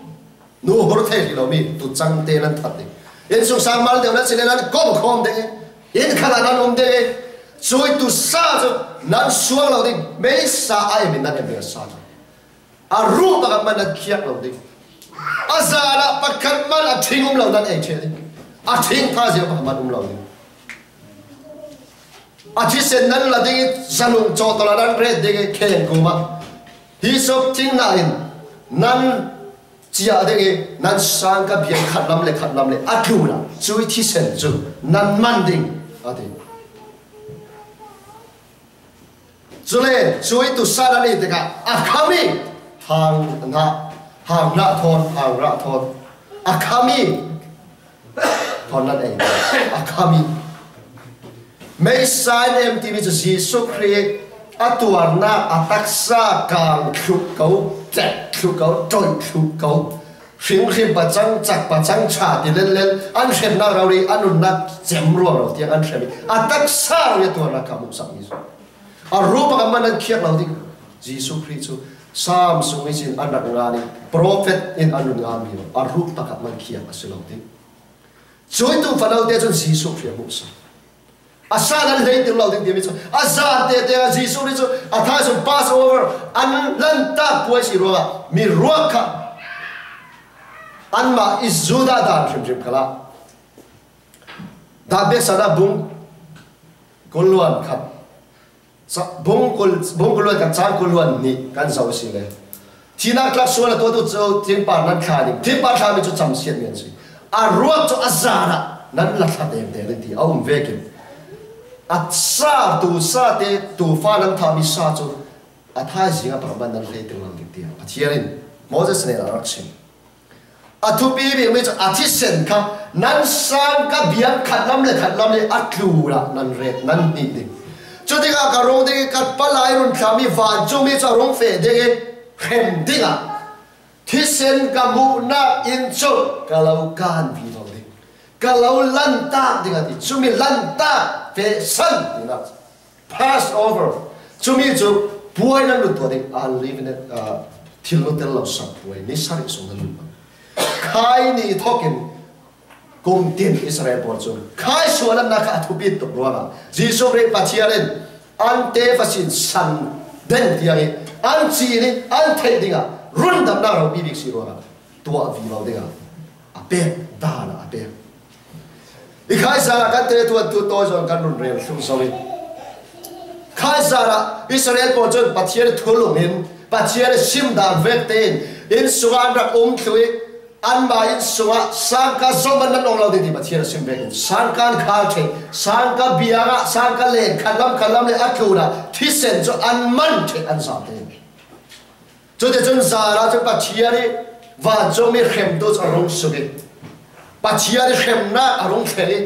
Nu hur thei hrih lo mi, tu cang te nan that ding. Inn sung sang mal deuh nan si le nan kom khawm ding i. Inn khalah nan um ding i. Cui tu sa cu nan suang lo ding. Mei sa a em in nan em ding a sa. A ruh pakhat man nan khiak lo ding. A zan ah pakhat man a ṭhing um lo nan ei ṭheh ding. A ṭhing pha zia pakhat man um lo ding. A thisen nan la ding i, zanung cawtaw la nan ret ding i, kheng kum ah. Hi sop thing hna in nan ciah ding i, nan sang ka bia khat lam le khat lam le a tlun ah, cui thisen cu nan man ding, a ti. Cule, cui tu sa nan ei tikah, a khami, hang na, hang na thawn, hang ra thawn, a khami, thawn nan ei, a khami. Meisa in em timi cu Jesuh Khrih a tuarnak a taksa kang thluk ko, tlek thluk ko, ṭoih thluk ko. Hringhrim pacang, cak pacang, ṭha ti lellel, an hremnak rori, an nunnak cem ruangro tiang an hrem i, a taksa rori a tuarnak kha a hmuhsakmi cu. A ruh pakhat man an khiak lo ding. Jesuh Khrih cu Sam sung ihsin an rak ngan i, profet in an run nganmi lo. A ruh pakhat man khiak a si lo ding. Cui tu fano te cun Jesuh Khrih a hmuhsak. A san an hleitir lo ding timi cu a zan tete ah Jesuh nih cu a thai sun Passover an lantak puai si ruangah mi ruak kha anmah i Judah dan hrimhrim khalah dan pek san ah bung kul luan khat Bung kul, bung kul le khat, chang kul le nih kan zoh si le, thihnak tlak sual a tuahtu cu thingpar nan thlah ding, thingpar thlahmi cu camsiatmi an si. A ruak cu a zan ah nan la thla tengteng ding ti a um vekin, a sa tu sa te, tu fa nan thahmi sa cu a thaizing ah parban nan hlei tel lo ding tiah Pathian in Moses hnenah a rak chim. A thupi bikmi cu a thisen kha nan sangka biang khat lam le khat lam le a tlu ah nan ret, nan hnih ding. Cutik ah ka rung ding i ka palai run thlami vancungmi cu a rung feh ding i hrem dingah thisen ka hmuhnak in cu ka lo kan vivo ding, ka lo lantak ding a ti. Cumi lantak, fehsan tinak, Passover. Cumi cu puai nan lut tuah ding, unleavened, uh, thil lut tel lo sak puai, ni sarih sung nan lut lo. Khai ni thawkin kum tin Israel pawl cu khai sual an nak kha a thupi tuk ruangah Jesuh Khrih Pathian in an tefa sin san deng tiang i an cin i an theih dingah rundamnak ropi bik si ruangah tuah vivo dingah a pek, dan ah a pek. I khaizan ah kan te tuan tu tawi zawn kan run rel thluh zo i khaizan ah Israel pawl cun Pathian i thulung in, Pathian i sim dan vek tein inn sungah an rak um thluh i anmah inn sungah sangka zohman nan ong lo ding ti Pathian a sim vekin sangka an khal ṭheh, sangka biang ah, sangka leng khat lam khat lam le a tlun ah thisen cu an man ṭheh an zam tein. Cuticun zan ah cun Pathian i vancungmi hremtu cu a rung suk i Pathian i hremnak a rung thleng i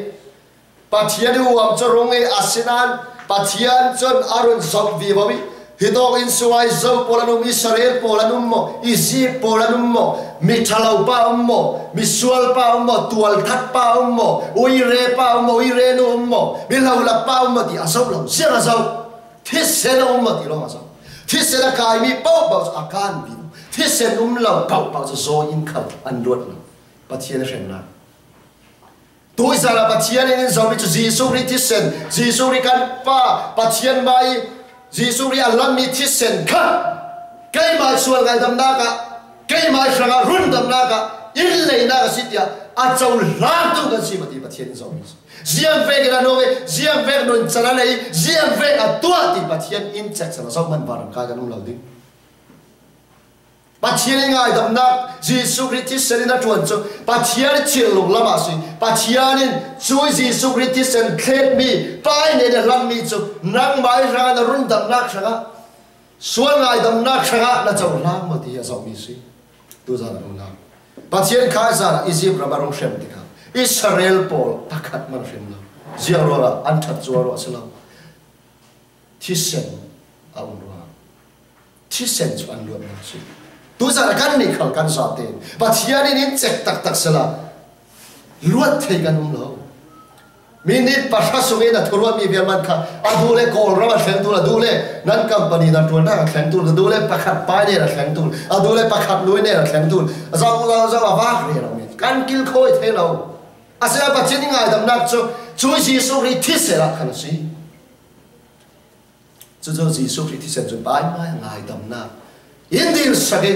Pathian i huam cu rung i a si nain Pathian cun a run zoh vivo i, hitawk inn sungah i Zo pawl an um, Israel pawl an um maw, Izipt pawl an um maw, mi ṭhalo pa um maw, misual pa um maw, tualthat pa um maw, uire pa um maw, uire nu um maw, mi hlolap pa um maw ti a zoh lo, ziang a zoh. Thisen a um maw ti lawng a zoh. Thisen a kaimi paohpaoh cu a kan vivo. Thisen um lo paohpaoh cu zaw in khal an luat lo. Pathian hremnak. Tuizan ah Pathian in in zohmi cu Jesuh Khrih thisen, Jesuh Khrih kan Pa, Pathian mai Jesuh Khrih a lanmi thisen kha keimah sual ngaidamnak ah, keimah hrangah rundamnak ah in leinak a si tiah a cohlangtu kan si maw ti Pathian in zohmi si. Ziangvek in a nung i, ziangvek nuncan a nei i, ziangvek a tuah ti Pathian in cekcang a zoh man vanram kai kan um lo ding. Pathian i ngaidamnak Jesuh Khrih thisen in a ṭuan cu Pathian i thinlung lam ah si. Pathian in cui Jesuh Khrih thisen thletmi, Pa i nen a lanmi cu nangmah i hrangah na rundamnak hrangah, sual ngaidamnak hrangah na cohlang maw ti a zohmi si. Tuzan a nunnak Pathian khaizan ah Izipt ram a rung hrem tikah Israel pawl pakhat man hrem lo. Ziang ruangah an ṭhat cuah ruah si lo. Thisen a um ruang. Thisen cu an luatnak si. Tuzan a kannih khal kan zate Pathian in in cek taktak sila luat thei kan um lo. Minit pahra sungin a thuruatmi vial man kha a duh le Kawlram a thleng tul, a duh le nan company na ṭuannak a thleng tul, a duh le pakhat pai nen a thleng tul, a duh le pakhat lui nen a thleng tul, a zoh lo zoh a vak rero mi kan kilkhawi thei lo. A si a Pathian i ngaidamnak cu cu Jesuh Khrih thisen ah khan a si. Cucu Jesuh Khrih thisen cu paimai a ngaidamnak in dil sak i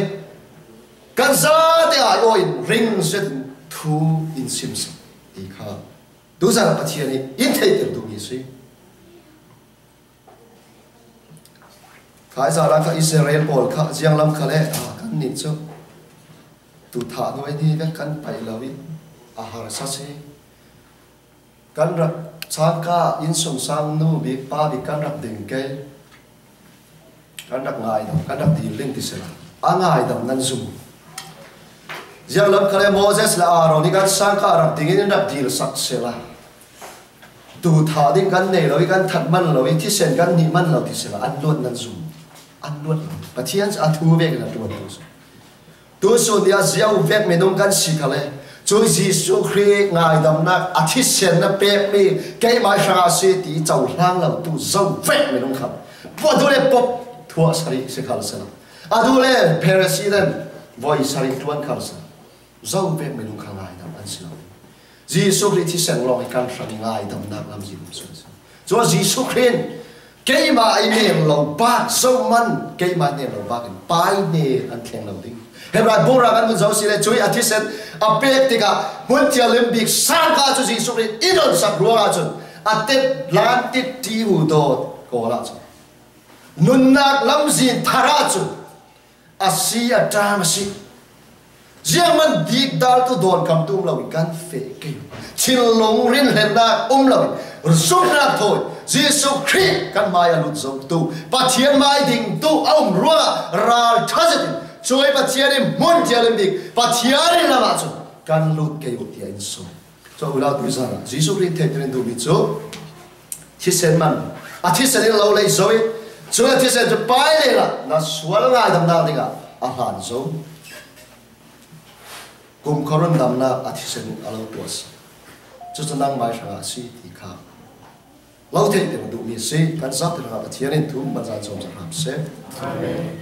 kan zate ai aw in ring zet in thu in sim sak ti kha tuzan ah Pathian i in theihter duhmi a si. Khaizan ah kha Israel pawl kha zianglam kha le a kan nih cu tu thah hnuai ni vek kan paih lo i a harsa si. Kan rak changka innsungsang nu bik pa bik kan rak ding kei. Kan rak ngaidam, kan rak dil ding ti sila a ngaidam nan zum. Zianglam kha le Moses le Aaron i kan sangka rak ding in in rak dil sak sila. Tu thah ding kan nei lo i kan that man lo i thisen kan nih man lo ti sila an luat nan zum. An luat lo. Pathian a thu vekin a tuan tu sila. Tusun ni a ziau vek minung kan si kha le, cu Jesuh Khrih ngaidamnak a thisen na pekmi keimah hrangah a si ti cohlang lo tu zo vek minung kha. Pu a duh le pop thuah sarih si khal sila. A duh le Pharisee nan voi sarih tuan khal sila. Zo vek minung kha ngaidam an si lo. Jesuh Khrih thisen lawng i kan hrang i ngaidamnak lam zin um sual si. Cun Jesuh Khrih in keimah i nen lo bak, zohman keimah i nen lo bak in pai nen an thleng lo ding. Hebrai bung ra kan vun zoh si le cui a thisen a pek tikah hmun thianghlim bik sangka cu Jesuh Khrih in in sak ruangah cun a tet lan tit ṭi u dawt kawl ah cun Nunnak lamzin thar ah cun a si a ṭam a si. Ziangman dikdaltu dawnkam tu um lo in kan feh kei. Thinlung rinhlennak um lo in zumhnak thawi Jesuh Khrih kan hmai a lut zotu Pathian hmai dingtu a um ruangah ralṭha zetin cuai Pathian in hmun tial in bik Pathian in lamah cun kan lut kei uh tiah in sawi. Cu ulau tuizan ah Jesuh Khrih theihter in duhmi cu thisen man a thisen in lo lei zo i cun a thisen cu pai lei ah na sual ngaidamnak dingah a hlan zo. Kumkhua rundamnak a thisen in a lo tuah si. Cucu nangmai hrangah a si ti kha lo theihter duhmi a si. Kan zate hrangah Pathian in thu banzan cawmcah hram seh. Amen.